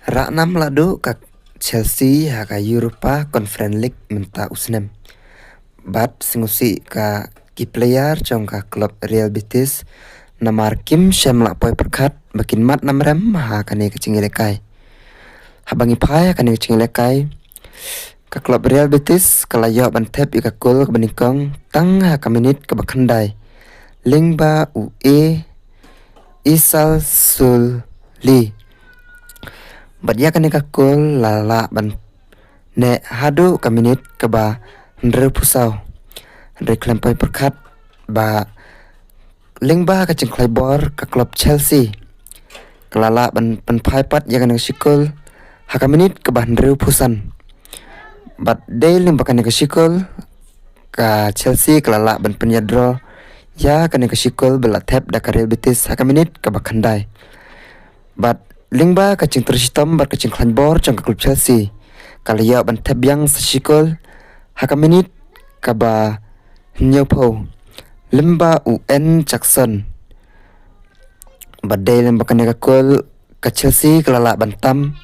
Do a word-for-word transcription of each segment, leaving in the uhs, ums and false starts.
Rah nam la duh ka Chelsea ha ka Europa Conference League mynta u snem. Bad sngewsih ka ki player jong ka club Real Betis namar kim shym la poi pyrkhat ba kin mad namar em ha kane ka jingïalehkai. Haba ngi phai ha kane ka jingïalehkai, ka club Real Betis ka la ïoh ban thep ïa ka kol kaba nyngkong tang ha ka minit kaba khyndai lyngba u Eyssaouly. Bad ïa kane ka kol la lah ban neh haduh ka minit kaba hynriewphew saw. Hynrei khlem poi pyrkhat ba lyngba ka jingkhlaiñ bor ka club Chelsea ka la lah ban pynphai pat ïa kane ka shi kol ha ka minit kaba hynriewphew san. Bad dei lyngba kane ka shi kol ka Chelsea ka la lah ban pynïaid draw ïa kane ka shi kol ba la thep da ka Real Betis ha ka minit kaba khyndai. Bad lyngba ka jingtrei shitom bad ka jingkhlaiñ bor jong ka club Chelsea ka la ïoh ban thep biang sa shi kol ha ka minit kaba hynñiewphew lyngba u Nicolas Jackson. Bad dei lyngba kane ka kol ka Chelsea ka la lah ban tam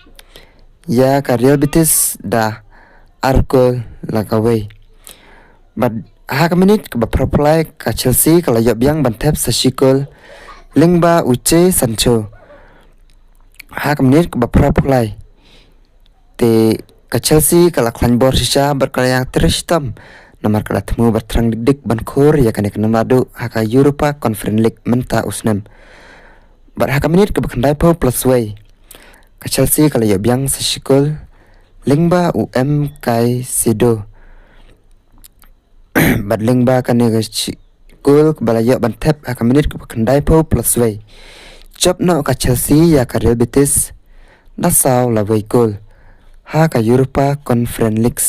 ïa ka Real Betis da ar kol la kawei. Bad ha ka minit kaba phraphew lai ka Chelsea ka la ïoh biang ban thep sa shi kol lyngba u Jadon Sancho. Ha ka minit kaba phraphew lai te ka Chelsea ka la khlaiñ bor shisha bad ka la ïatrei shitom namar ka la thmu bad thrang dik dik ban khur ïa kane ka nam la duh ha ka Europa Conference League mynta u snem. Bad ha ka minit kaba khyndaiphew plus wei ka Chelsea ka la ïoh biang sa shi kol lyngba u Mkhitaryan. Bad lyngba kane ka shi kol kaba la ïoh ban thep ha ka minit kaba khyndaiphew plus wei, jop noh ka Chelsea ïa ka Real Betis da saw la wei kol ha ka Europa Conference League.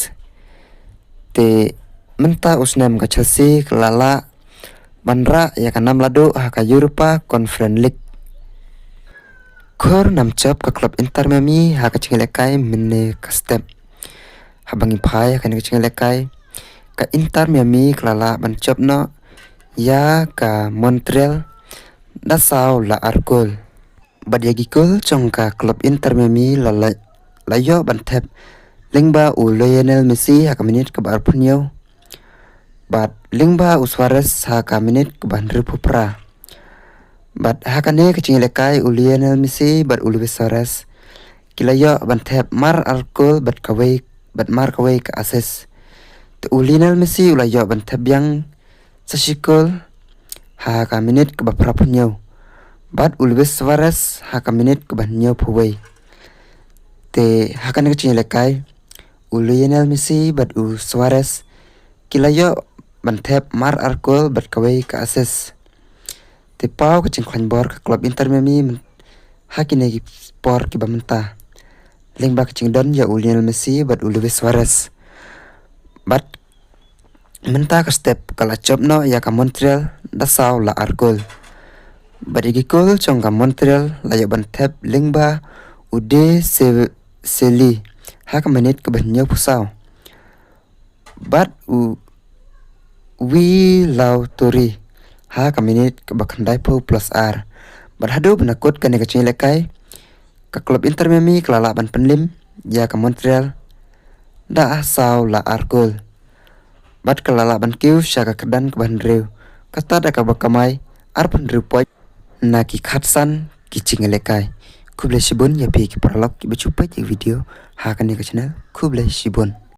Te mynta u snem ka Chelsea ka la lah ban rah ïa ka nam la duh ha ka Europa Conference League. Khur nam jop ka club Inter Miami ha ka jingïalehkai mynne ka step. Haba ngi phai ha kane ka jingïalehkai, ka Inter Miami ka la lah ban jop noh ïa ka Montreal da saw la ar kol. Bad ïa ki kol jong ka club Inter Miami la la la ïoh ban thep lyngba u Lionel Messi ha ka minit kaba arphew hynñiew bad lyngba u Suarez ha ka minit kaba hynriewphew phra. Bad ha kane ka jingïalehkai u Lionel Messi bad u Luis Suarez ki la ïoh ban thep mar ar kol bad kawei bad mar kawei ka assist. Te u Lionel Messi u la ïoh ban thep biang sa shi kol ha ka minit kaba phraphew hynñiew bad u Luis Suarez ha ka minit kaba hynñiewphew wei. Te ha kane ka jingïalehkai u Lionel Messi bad u Suarez ki la ïoh ban thep mar ar kol bad kawei ka assist. Te paw ka jingkhlaiñ bor ka club Inter Miami myn- ha kine ki por kiba mynta lyngba ka jingdon ïa u Lionel Messi bad u Luis Suarez. Bad mynta ka step ka la jop noh ïa ka Montreal da saw la ar kol. Bad ïa ki kol jong ka Montreal la ïoh ban thep lyngba u De Se- Seli ha ka minit kaba hynñiewphew saw bad u Wilou Toure ha ka minit kaba khyndaiphew plus ar. Bad haduh ba na kut kane ka jingïalehkai ka club Inter Miami ka la lah ban pynlip ïa ka Montreal da saw la ar kol. Bad ka la lah ban kiew sha ka kyrdan kaba hynriew kata da kaba kamai arphew hynriew point na ki khatsan ki jingïalehkai. Khublei shibun ïa phi ki paralok kiba ju peit ïa ki video ha kane ka channel. Khublei shibun.